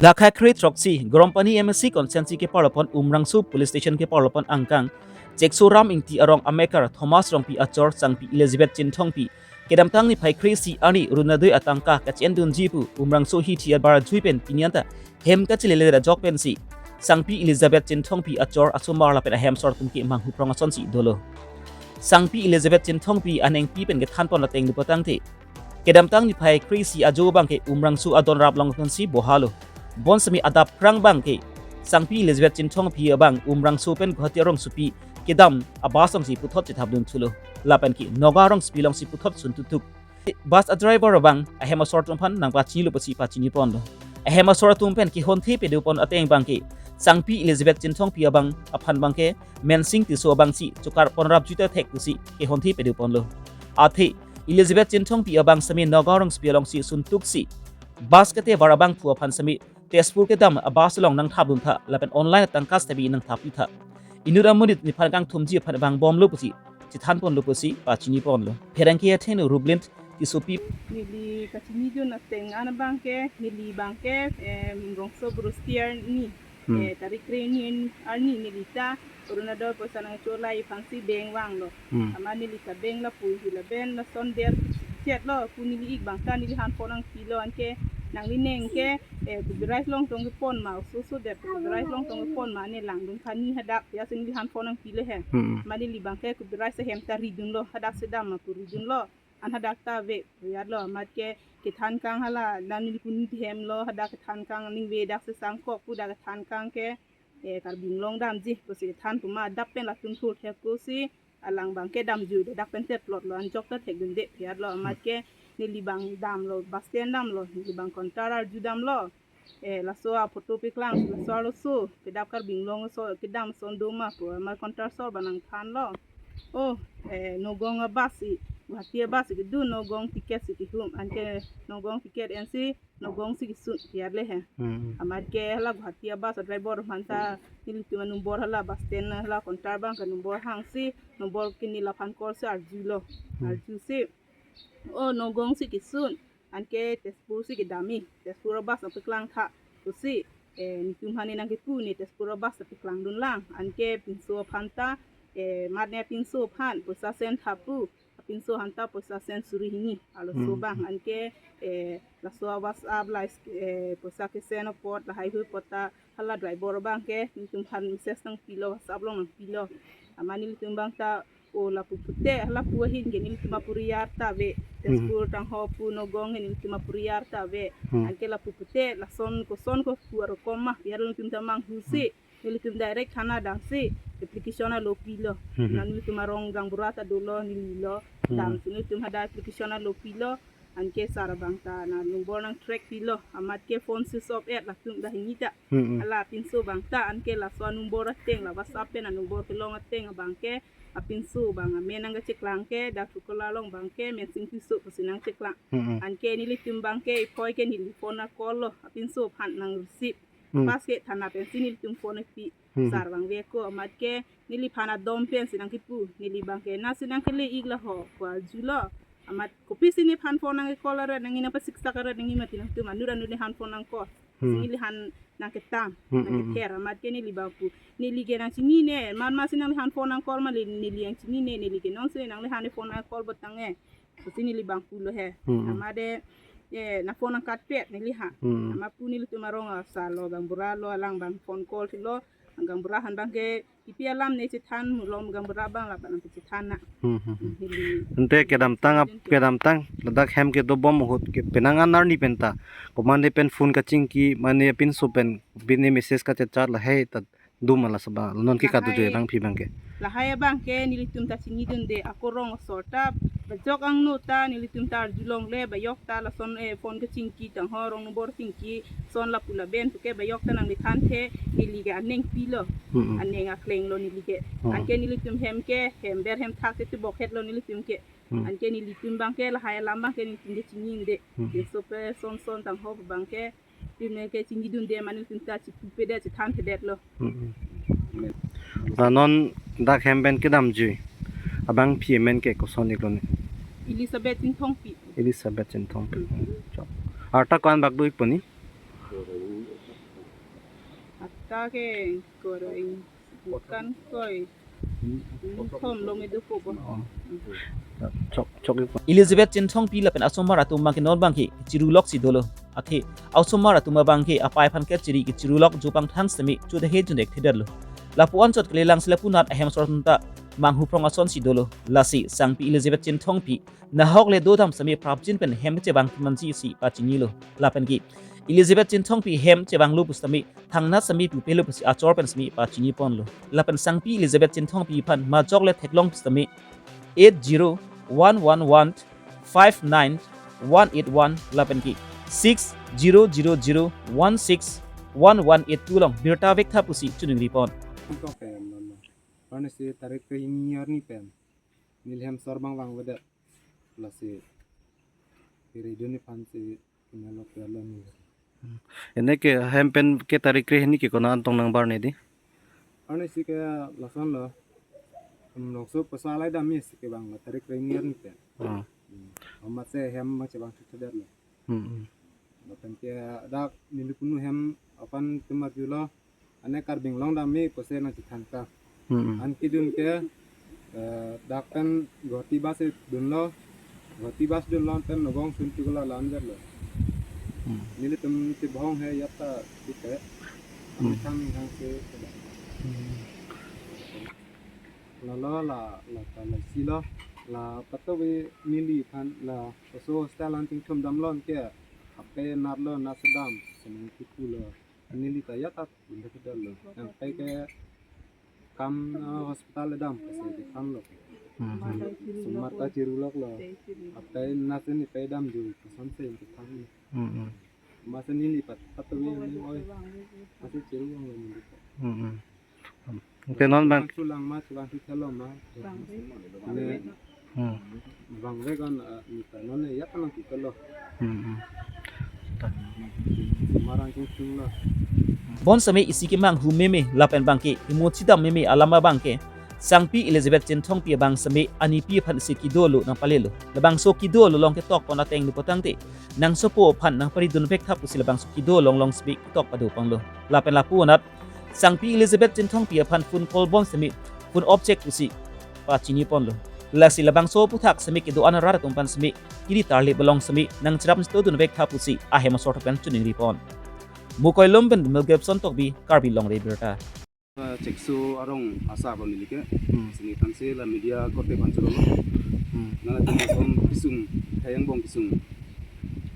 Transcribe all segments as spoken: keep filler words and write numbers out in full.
Lakhai kre throksi, Gorompani M A C constituency keparlopon Umrangso Police Station keparlopon angkang, Chekso Ram Ingti arong amekar Thomas Rongpi achor Sangpi Elizabeth Chinthongpi, kedamtang niphai kre-isi arni Orunodoi atangka kache-endunji pu Umrangso hithi abar jui pen pini anta hem kachelele ajok pensi Sangpi Elizabeth Chinthongpi achor asomar lapen ahemsor atum ke manghuprong asonsi dolo. Sangpi Elizabeth Chinthongpi anengpi pen kethanpon ateng dupatangte, kedamtang niphai kre-isi ajo abangke Umrangso adon rap long pensi bohalo. Bonsemi adap krang abangke Sangpi Elizabeth Chinthongpi abang Umrangso pen Guwahati arongsopi kedam abus alongsi puthot chethapdun thulo. Lapen ke Nagaon arongsopi alongsi puthot sun tutuk. Bus a-driver abang ahem asor atum aphan nangpachinilo pusi pachiniponlo. Ahem asor atum pen kehonthi pedupon ateng abangke Sangpi Elizabeth Chinthongpi abang aphan abangke Mensing Tisso abangsi chokar ponrap juta thek pusi kehonthi peduponlo. Athe Elizabeth Chinthongpi abang semi Nagaon arongsopi alongsi sun tuksi bus ketevar abangphu aphan semi Tezpur kedam abus along nangthapdun tha lapen online atangka semi nangthappi tha. Inut amonit nephan kangthumji aphan vangbomlo pusi chethanponlo pusi pachiniponlo. Pherangke athengno Rublin Tissopi. Neli kachinidun ateng an abangke, neli abangke, em, Umrangso Bru Stia arni, Hmm. eh, tarik kre-hini arni neli ta Orunodoi poisa nangcholai aphansi bank vanglo. Hmm. Amat neli ta bank lapu hila bank lason der chetlo, pu neli ik abang ta neli han phone nangpilo anke nangli neng ke, eh, copyright along tong kepon ma, oso oso det copyright along tong kepon ma, ne langdun kani hadak ya si neli han phone nangpilo he. Hmm. Amat neli abangke copyright ahem ta ridunlo, hadak sedam ma pu ridunlo. An hadak ta ave, yatlo amat ke kethan kang hala, nani puni themlo, hadak kethan kang ning ve dak se sangkok pu dak kethan kang ke, eh, Karbi Anglong damji, pusi kethan puma adap pen latum thur thek pusi, alang abangke damjui, dak pen tet plot lo, anjok ta thekdunde, yatlo amat ke, neli abang damlo, bus stand damlo, neli abang counter arju damlo, eh, laso a-photo paklang, laso arloso, kedap Karbi Anglong so, kedam son doma pu, amat counter asor abang nangthanlo. Oh, eh, Nagaon abus si, Guwahati abus si kedun, Nagaon ticket si kehum, anke Nagaon ticket ensi, Nagaon si kesun, yatlo he. Hmm. Amat ke hala Guwahati abus driver aphan ta, nelitum a-number hala bus stand hala counter abangke number hangsi, number ke neli aphan call si arjulo. Hmm. Arjusi, oh, Nagaon si kesun, anke Tezpur si kedam he, Tezpur abus nangpaklang tha, pusi, eh, netum aphan ne nangkepu ne Tezpur abus ta paklangdun lang, anke pinso aphan ta, eh, mat ne pinso aphan, poisa sen tha pu, apinso aphan ta poisa sen suri hini, arloso Hmm. abang, anke, eh, laso WhatsApp, like, eh, poisa ke-send apot, lahai hui apot ta, hala driver abangke, netum aphan message nangpilo, WhatsApp along nangpilo, amat nelitum abang ta, o lapu pute, lapu ahin ke nelitum a-Puriyar ta ave. Hmm. Tezpur tangho pu Nagaon ke nelitum a-Puriyar ta ave. Hmm. Anke lapu pute, lason koson ko pu arokom ma, yatlo nelitum ta manghusi. Hmm. Nelitum direct thana damsi, application alo pilo. Hmm. Na nelitum arong gaonbura ta dolo, neli lo, Hmm. damsi nelitum hadak application alo pilo. Anke sar abang ta na number nang-track pilo, amat ke phone switch off et latum dah hini ta. Hmm, hmm. Hala pinso abang ta, anke laso a-number ateng, la WhatsApp pen a-number kelong ateng abangke, apinso abang amen nangkacheklang ke, dak Truecaller along abangke, Mensing Tisso pusi nangcheklang. Hmm, hmm. Anke nelitum abangke, iphoi ke neli phone a-call lo, apinso aphan nang-receive. Hmm. Pas ke thana pensi nelitum phone pi. Hmm. Sar abang ave ko, amat ke neliphan adom pensi nangkepu, neli abangke nasi nangkele ik la ho, pu arjulo. Amat kopisi nephan phone nang-call aret nangji, nangpasiksak aret nangji mati nangtum, anut anut nephan phone nang-call. Hmm. Si neli han nangketang, Hmm, hmm, nangkether, amat ke neli abang pu. Neli ke nangchinine, man masi nangliphan phone nang-call ma le, neli nangchinine, neli ke nonsi nangliphan phone nang-call botang e. Pusi neli abang pulo he. Hmm. Amat de, eh, nang phone nang-cut pet neli ha. Hmm. Amat pu nelitum arong asar lo, gaonbura lo, alang abang phone call thulo, gaonbura aphan abangke, ipi alam ne chethan, mulom gaonbura abang laban nangkachethan na. Hmm, hmm, hmm. Neli Ante kedamtang ap-, Ante. kedamtang, ladak hem kedobom ahut ke penang an arni pen ta, komatne pen phone kachingki, mane apinso pen, bine message kachechat lahai ta do ma laso abang, non ke kado Lahai. joi abang aphi abangke. Lahai abangke nelitum ta chinidunde, ako rong asor ta, bajok angno ta, nelitum ta arjulongle, bajok ta lason, eh, phone kachingki tangho, rong number chingki, son lapu laben, puke bajok ta nanglethanthe, neli ke aneng pilo, Hmm, hmm. aneng akleng lo neli ke. Hmm. Anke nelitum hem ke, hem ber hem thak ke tebok het lo nelitum ke. Hmm. Anke nelitum abangke, lahai alam abangke nelitum ke chinide. Hmm. Ke sope son son tangho abangke, nelitum ke chinidunde, mane nelitum ta chipupedet, chethantedetlo. Hmm. La non dak hem pen kedamjui abang aphi amen ke koson iklo ne? Elizabeth Chinthongpi. Elizabeth Chinthongpi. Hmm. Chok. Arta ko-an bak do-ikpo ni? Ta ke korai bukan koi. Thom long itu ko. Oh. Chok, chok itu. Elizabeth Chinthongpi lapen asomar atum abangke non abangke chiru lok si dolo. Athe asomar atum abangke apei aphan kachiri kechiru lok jupang thang semi chude he junek thedar lo. Lapu-an chot kelelang si lapu-anat ahem asor atum ta manghu phrong ason si dolo. Lasi Sangpi Elizabeth Chinthongpi nahok le dodam semi prapjin pen hem chevang manji si pachinilo. Lapen ke Elizabeth Chinthongpi hem chevanglo pusitame thangnat semi pupelo pusi achor pen semi pachini ponlo. Lapen Sangpi Elizabeth Chinthongpi aphan majok le theklong pusitame eight zero one one one five nine one eight one lapen ke six zero zero zero one six one one eight two along birta vektha pusi choningri pon. Kok pen non. Parne si tarik kre hini arni pen neli hem asor abang vangvedet. Lasi kiri duni aphan si kena lo kela ni. Hmm. Ene ke hem pen ke tarik kre hini ke konat tong nangbar ne di? Arni si ke lason lo. Hem longso pasa lai dam si kevang lo tarik kre hini arni pen. Hmm. Hmm. Amat si hem abang chevang thekthedet lo. Hmm, hmm. Lapen ke dak neli punu hem aphan temar julo. Ane Karbi Anglong dam me pusi nangchethan ta. Hmm, hmm. An kedun ke, eh, dak pen Guwahati bus dunlo. Guwahati bus dunlo pen Nagaon sun chukula lan jar lo. Hmm. Nelitum chibahong he yata tike. Hmm. Kami thang thang si. Hmm. Lalo la, la ta la si lo, la patovi neliphan la oso hostel an chingthum damlo anke apei nat lo, nat sedam, semang kipu lo, neli ta yata bunda kedal lo. Yang apei ke kam, eh, hospital dam, kasi di kam lo. Hmm. Osomar ta chiru lok lo, apei nat si ni pei dam ju, kosonsi yang di kam lo. Hmm, hmm. Masa neli pat, patovi ni oi. Masa chiru vanglo neli. Hmm, hmm. Te non abang. Chulang ma, chulang thekthelo ma. Ne. Hmm. Vangve kan, eh, neta non ne yata nangkikelo. Hmm, hmm. Osomar an chingthum lo. Bonsitame isi kemanghu meme lapen abangke imo chidam meme alam abangke Sangpi Elizabeth Chinthongpi abang sitame anipi aphan isi kedo alo nangpalelo. Labangso kedo alo along ketok pon ateng lo putangte nangsopo aphan nangparidun vektha pusi labangso kedo along along sitame ketok pado pon lo. Lapen lapu-anat Sangpi Elizabeth Chinthongpi aphan phone call bom sitame phone off chek pusi pachini ponlo. Lasi labangso aphuthak sitame kedo-an arat atum aphan sitame kiri tarlip along sitame nangcherap nangchitodun vektha pusi ahem asor atum pen choningri pon. Mukoi Lom pen Mel Gibson Tokbi, Karbi Longri Abirta. Chekso arong asar lo neli ke. Hmm. Si nephan si la media korte aphan choro lo. Hmm. Nangtum ason kesung, thayang bong kesung.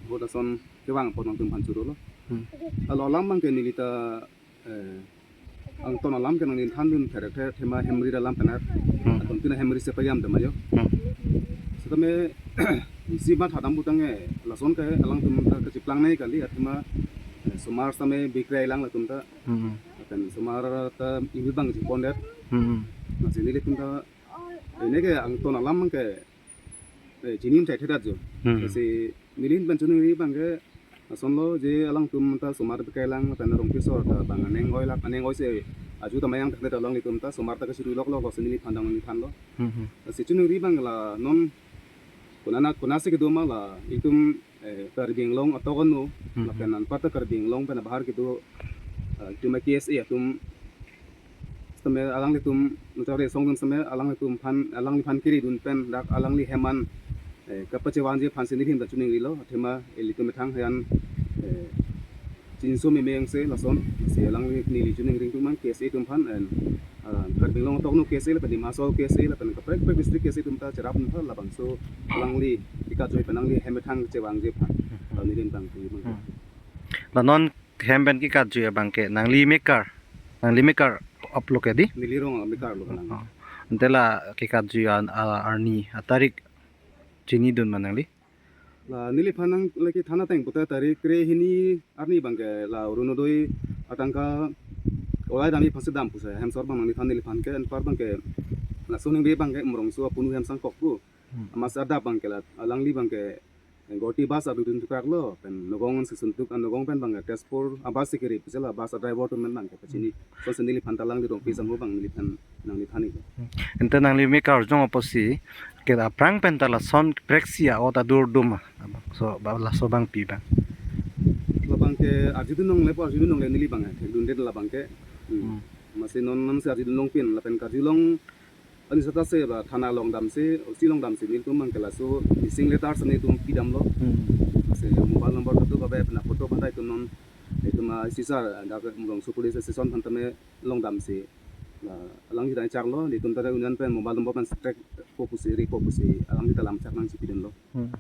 Vote ason kevang apot nangtum aphan choro lo. Hmm. Alo alam abangke neli ta, eh, angton alam ke nangliphan dun pherek phe thema hemri alam penar. Hmm. Aton tina hemri si payam dam ajo. Hmm. Sitame isi mat hadam putangte lason ke alangtum ta kachiplang nai kali athema, eh, osomar sitame bikrai lang latum ta. Hmm. Lapen osomar ta ingwi abang chipondet. Hmm. Lasi nelitum ta ene ke angton alam ke, eh, chini chai thedat jo. Hmm. Lasi neli pen choningri abangke lason lo je alangtum ta osomar bikrai lang lapen arong pisor ta bang aneng oi lak aneng oi si aju ta mayang thakdet alanglitum ta osomar ta kachiru lok lo, lasi neliphan dang neliphan lo. Hmm, hmm. Lasi choningri abang la non konana konasi kedo ma la itum, eh, Karbi Anglong atok ano, hmm, lapen anparta Karbi Anglong pen abahar kedo, eh, itum K S A atum sitame alanglitum nuchari song dun sitame alanglitum aphan alangliphan kiri dun pen dak alangli hem an, eh, kapachevangji aphan si neli ta choningri lo athema ilitum methang hayan, eh, chinso meme ang si lason si alangli neli choningri atum abang K S A atum aphan and, ah, Karbi Anglong atok ano K S A lapen Dima Hasao K S A lapen kaprek kaprek district K S A atum ta cherap nangtha labangso alangli kekajui pen alangli hem methang chevangji aphan. Hmm. Alangli rin bang tu. Hmm. La non hem pen kekajui abangke nangli mekar, nangli mekar aplo ke di? Neli rong mekar lo nang. Oh. Ante la kekajui an, a, arni atarik chinidun ma nangli? La neliphan nang lake thana teng puta tarik kre hini arni abangke la Orunodoi atangka olai dam-i aphan si dam pusi hem asor abang nangliphan neliphan ke anpar abangke laso ningve abangke Umrongso apunu hem sangkok pu. Hmm. Amat si adap abangke la alangli abangke Guwahati bus adun tukrak lo pen Nagaon si suntuk an Nagaon pen abangke Tezpur a bus si kiri pusi la bus a driver atum pen abangke pachini. Lasonsi neliphan ta alangli rong pisa mo abang neliphan nangliphan ni. Hmm. Ante nangli mekar jong apotsi ke aphrang pen ta lason preksi a-ot adur dum ma. So ba laso abang pi abang. La Abang ke arjudun longle pu arjudun longle neli abang ke thekdunde labang ke. Hmm. Hmm. Amatsi non non si arjudun longpin lapen karjulong anisa ta se ba thana along damsi, O C along damsi nelitum abang ke laso missing letter si nelitum pidamlo. Hmm. Amatsi mobile number kado kabe pena photo bandai itum non itum a C S R dak Umrongso police station aphan tame along damsi, ah, alangli ta charlo, nelitum ta union pen mobile number pen track po pusi, ri po pusi alangli ta lam chak nangchipidunlo. Hmm.